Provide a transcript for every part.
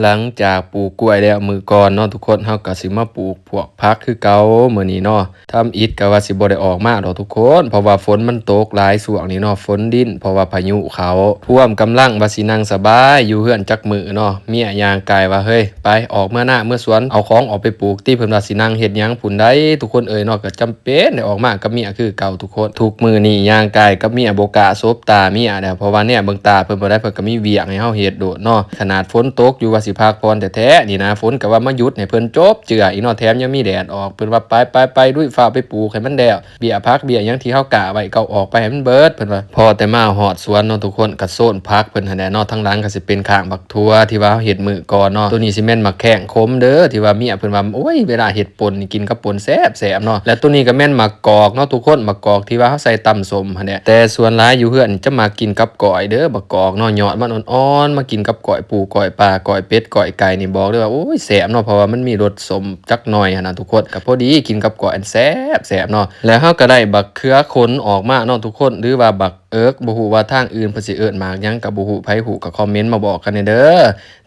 ຫຼັງຈາກປູກກ້ວຍແລ້ວມື້ກ່ອນເນາະທຸກຄົນ ເຮົາກໍຊິມາປູກພວກຜັກຄືເກົ່າມື້ນີ້ເນາະ. ທຳອິດກໍວ່າຊິບໍ່ໄດ້ອອກມາດອກທຸກຄົນ ເພາະວ່າຝົນມັນຕົກຫຼາຍຊ່ວງນີ້ເນາະ ຝົນດິນ ເພາະວ່າພາຍຸເຂົ້າ. ພວມກຳລັງວ່າຊິນັ່ງສະບາຍຢູ່ເຮືອນຈັກມື້ເນາະ ເມຍຍ່າງກ່າຍວ່າ ເຮີ້ຍ ໄປ ອອກເມືອນາເມືອສວນ ເອົາຂອງອອກໄປປູກຕິ. ເພິ່ນວ່າຊິນັ່ງເຮັດຫຍັງພຸ້ນໃດ໋ ທຸກຄົນເອີຍເນາະ. ກໍຈຳເປັນໄດ້ອອກມາກັບເມຍຄືເກົ່າທຸກຄົນ. ທຸກມື້ນີ້ຍ່າງກ່າຍກັບເມຍບໍ່ກ້າສົບຕາເມຍແລ້ວ ເພາະວ່າແນມເບິ່ງຕາເພິ່ນບໍ່ໄດ້ ເພິ່ນກໍມີວຽກໃຫ້ເຮົາເຮັດໂດດເນາະ. ຂະໜາດຝົນຕົກຢູ່ວ່າຊິພັກຜ່ອນແທ້ໆນີ້ນະ ຝົນກໍວ່າມາຢຸດໃຫ້ເພິ່ນຈົບເຈື່ອອີກເນາະ ແຖມຍັງມີແດດອອກ. ເພິ່ນວ່າ ໄປໆໆ ລຸຍ ຟ້າວໄປປູກໃຫ້ມັນແລ້ວ ເບ້ຍຜັກເບ້ຍຫຍັງທີ່ເຮົາກ້າໄວ້ ເອົາອອກໄປໃຫ້ມັນເບິດ ເພິ່ນວ່າ. ພໍແຕ່ມາຮອດສວນເນາະທຸກຄົນ ກໍໂຊນຜັກເພິ່ນຫັ້ນແຫຼະເນາະ. ທາງຫຼັງກໍຊິເປັນຂ້າງບັກຖົ່ວທີ່ວ່າເຮົາເຮັດມື້ກ່ອນເນາະ. ໂຕນີ້ຊິແມ່ນໝາກແຂ້ງຂົມເດີ ທີ່ວ່າເມຍເພິ່ນວ່າ ໂອ້ຍ ເວລາເຮັດປົ່ນນີ້ ກິນກັບປົ່ນແຊບໆເນາະ. ແລະໂຕນີ້ກໍແມ່ນໝາກກອກເນາະທຸກຄົນ ໝາກກອກທີ່ວ່າເຮົາໃສ່ຕຳສົ້ມຫັ້ນແຫຼະ. ແຕ່ສ່ວນຫຼາຍຢູ່ເຮືອນຈະມັກກິນກັບກ້ອຍເດີ ບັກກອກເນາະ ຍອດມັນອ່ອນໆ ມາກິນກັບກ້ອຍປູ ກ້ອຍປາ ກ້ອຍເປັດ ກ້ອຍໄກ່ນີ້ ບອກເລີຍວ່າ ໂອ້ຍ ແຊບເນາະ ເພາະວ່າມັນມີລົດສົ້ມຈັກໜ່ອຍຫັ້ນນະທຸກຄົນ ກໍພໍດີກິນກັບກ້ອຍອັນແຊບໆເນາະ. ແລ້ວເຮົາກໍໄດ້ບັກເຂືອຂົນອອກມາເນາະທຸກຄົນ ຫຼືວ່າບັກເອິກ ບໍ່ຮູ້ວ່າທາງອື່ນເພິ່ນຊິເອີ້ນໝາກຫຍັງກໍບໍ່ຮູ້ ໃຜຮູ້ກໍຄອມເມັນມາບອກກັນແດ່ເດີ.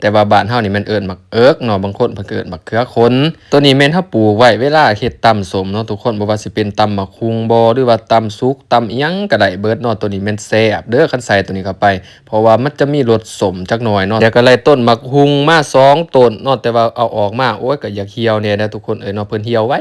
ແຕ່ວ່າບ້ານເຮົານີ້ແມ່ນເອີ້ນໝາກເອິກເນາະ ບາງຄົນເພິ່ນກໍເອີ້ນບັກເຂືອຂົນ. ໂຕນີ້ແມ່ນເຮົາປູກໄວ້ເວລາເຮັດຕຳສົ້ມເນາະທຸກຄົນ ບໍ່ວ່າຊິເປັນຕຳໝາກຫຸ່ງບໍ ຫຼືວ່າຕຳສຸກ ຕຳອີ່ຫຍັງກໍໄດ້ເບິດເນາະ. ໂຕນີ້ແມ່ນແຊບເດີ ຄັນໃສ່ໂຕນີ້ເຂົ້າໄປ ເພາະວ່າມັນຈະມີລົດສົ້ມຈັກໜ່ອຍເນາະ. ແລ້ວກໍໄລ່ຕົ້ນໝາກຫຸ່ງມາສອງຕົ້ນເນາະ ແຕ່ວ່າເອົາອອກມາ ໂອ້ຍ ກໍຢາກຫ່ຽວແດ່ເດີທຸກຄົນເອີຍເນາະ. ເພິ່ນຫ່ຽວໄວ້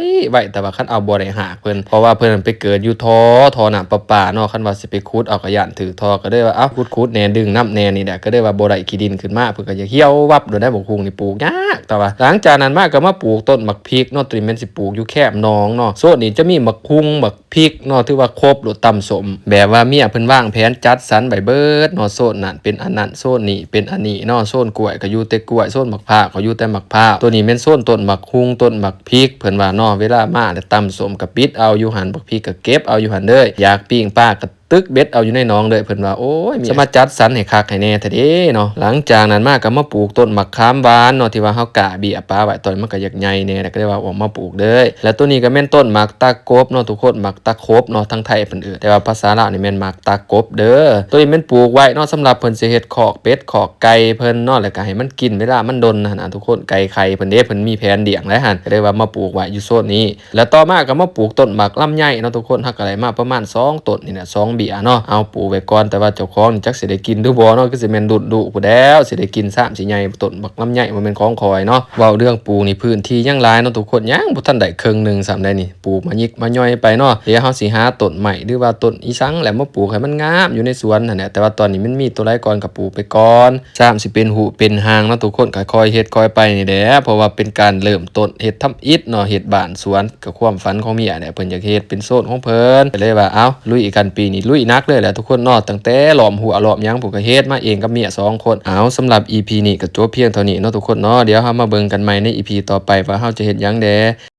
ໆ ແຕ່ວ່າຄັນເອົາບໍ່ໄດ້ຮາກເພິ່ນ ເພາະວ່າເພິ່ນໄປເກີດຢູ່ທໍ່ ທໍ່ນ້ຳປະປາເນາະ. ຄັນວ່າຊິໄປຂຸດເອົາ ກໍຢ້ານຖືກທໍ່ ກໍເລີຍວ່າ ເອົ້າ ຂຸດໆແດ່ ດຶງນຳແດ່ນີ້ແຫຼະ ກໍເລີຍວ່າບໍ່ໄດ້ຂີ້ດິນຂຶ້ນມາ ເພິ່ນກໍຢາກຫ່ຽວວັບໂດດໄດ໋. ບັກຫຸ່ງນີ້ປູກຍາກ ແຕ່ວ່າຫຼັງຈາກນັ້ນມາກໍມາປູກຕົ້ນໝາກພິກເນາະ. ໂຕນີ້ແມ່ນຊິປູກຢູ່ແຄມໜອງເນາະ. ໂຊນນີ້ຈະມີໝາກຫຸ່ງ ໝາກ ພິກເນາະ ຖືວ່າຄົບໂລດຕຳສົ້ມ ແບບວ່າເມຍເພິ່ນວາງແຜນຈັດສັນໄວ້ເບິດເນາະ. ໂຊນນັ້ນເປັນອັນນັ້ນ ໂຊນນີ້ເປັນອັນນີ້ເນາະ. ໂຊນກ້ວຍກໍຢູ່ແຕ່ກ້ວຍ ໂຊນໝາກພ້າວກໍຢູ່ແຕ່ໝາກພ້າວ. ໂຕນີ້ແມ່ນໂຊນຕົ້ນໝາກຫຸ່ງ ຕົ້ນໝາກພິກ ເພິ່ນວ່າເນາະ. ເວລາມາແລ້ວຕຳສົ້ມກໍປິດເອົາຢູ່ຫັ້ນ ບັກພິກກໍເກັບເອົາຢູ່ຫັ້ນເລີຍ. ຢາກປີ້ງປາກໍຕຶກເບັດເອົາຢູ່ໃນໜອງເລີຍ ເພິ່ນວ່າ. ໂອ້ຍ ເມຍ ສະມາຈັດສັນໃຫ້ຄັກໃຫ້ແນ່ແທ້ເດເນາະ. ຫຼັງຈາກນັ້ນມາກໍມາປູກຕົ້ນໝາກຂາມຫວານເນາະ ທີ່ວ່າເຮົາກ້າເບ້ຍປາໄວ້ ຕອນມັນກໍຢາກໃຫຍ່ແດ່ ກໍເລີຍວ່າອອກມາປູກເລີຍ. ແລ້ວໂຕນີ້ກໍແມ່ນຕົ້ນໝາກຕາກົບເນາະທຸກຄົນ ໝາກ ຕາຄົບເນາະ ທາງໄທເພິ່ນເອີ້ນ ແຕ່ວ່າພາສາລາວນີ້ແມ່ນໝາກຕາກົບເດີ. ໂຕນີ້ແມ່ນປູກໄວ້ເນາະ ສຳລັບເພິ່ນຊິເຮັດຄອກເປັດຄອກໄກ່ເພິ່ນເນາະ ແລ້ວກໍໃຫ້ມັນກິນເວລາມັນດົນຫັ້ນນະທຸກຄົນ. ໄກ່ໄຂ່ເພິ່ນເດ້ ເພິ່ນມີແຜນລ້ຽງໄດ້ຫັ້ນ ກໍເລີຍວ່າມາປູກໄວ້ຢູ່ໂຊນນີ້. ແລ້ວຕໍ່ມາກໍມາປູກຕົ້ນໝາກລຳໄຍເນາະທຸກຄົນ ເຮົາກໍໄດ້ມາປະມານສອງຕົ້ນນີ້ແຫຼະ ສອງເບ້ຍເນາະ. ເຮົາປູກໄວ້ກ່ອນ ແຕ່ວ່າເຈົ້າຂອງນີ້ຈັກຊິໄດ້ກິນຫຼືບໍ່ເນາະ ຄືຊິແມ່ນລຸ້ນລູກພຸ້ນແລ້ວ ຊິໄດ້ກິນຊ້ຳຊິໃຫຍ່. ຕົ້ນໝາກລຳໄຍບໍ່ແມ່ນຂອງຂ້ອຍເນາະ. ເວົ້າເລື່ອງປູກນີ້ ພື້ນທີ່ຍັງຫຼາຍເນາະທຸກຄົນ ຍັງບໍ່ທັນໄດ້ເຄິ່ງໜຶ່ງຊ້ຳໄດ໋ນີ້. ປູກມາຍິກມາຍ່ອຍໄປເນາະ ດຽວເຮົາຊິຫາຕົ້ນໄມ້ ຫຼືວ່າຕົ້ນອີ່ສັງແຫຼະມາປູກໃຫ້ມັນງາມຢູ່ໃນສວນຫັ້ນແຫຼະ. ແຕ່ວ່າຕອນນີ້ມັນມີໂຕໃດກ່ອນກໍປູກໄປກ່ອນ ຊ້ຳຊິເປັນຮູບເປັນຮ່າງເນາະທຸກຄົນ ກໍຄ່ອຍເຮັດຄ່ອຍໄປນີ້ແຫຼະ ເພາະວ່າເປັນການເລີ່ມຕົ້ນເຮັດທຳອິດເນາະ ເຮັດບ້ານສວນ ກໍຄວາມຝັນຂອງເມຍແຫຼະ ເພິ່ນຢາກເຮັດເປັນໂຊນຂອງເພິ່ນ ກໍເລີຍວ່າ ເອົ້າ ລຸຍກັນ ປີນີ້ລຸຍໜັກເລີຍແຫຼະທຸກຄົນເນາະ ຕັ້ງແຕ່ລ້ອມຮົ້ວລ້ອມຫຍັງ ເພິ່ນກໍເຮັດມາເອງກັບເມຍສອງຄົນ. ເອົາ ສຳລັບອີພີນີ້ກໍຈົບພຽງເທົ່ານີ້ເນາະທຸກຄົນເນາະ ດຽວເຮົາມາເບິ່ງກັນໃໝ່ໃນອີພີຕໍ່ໄປວ່າເຮົາຈະເຮັດຫຍັງແດ່.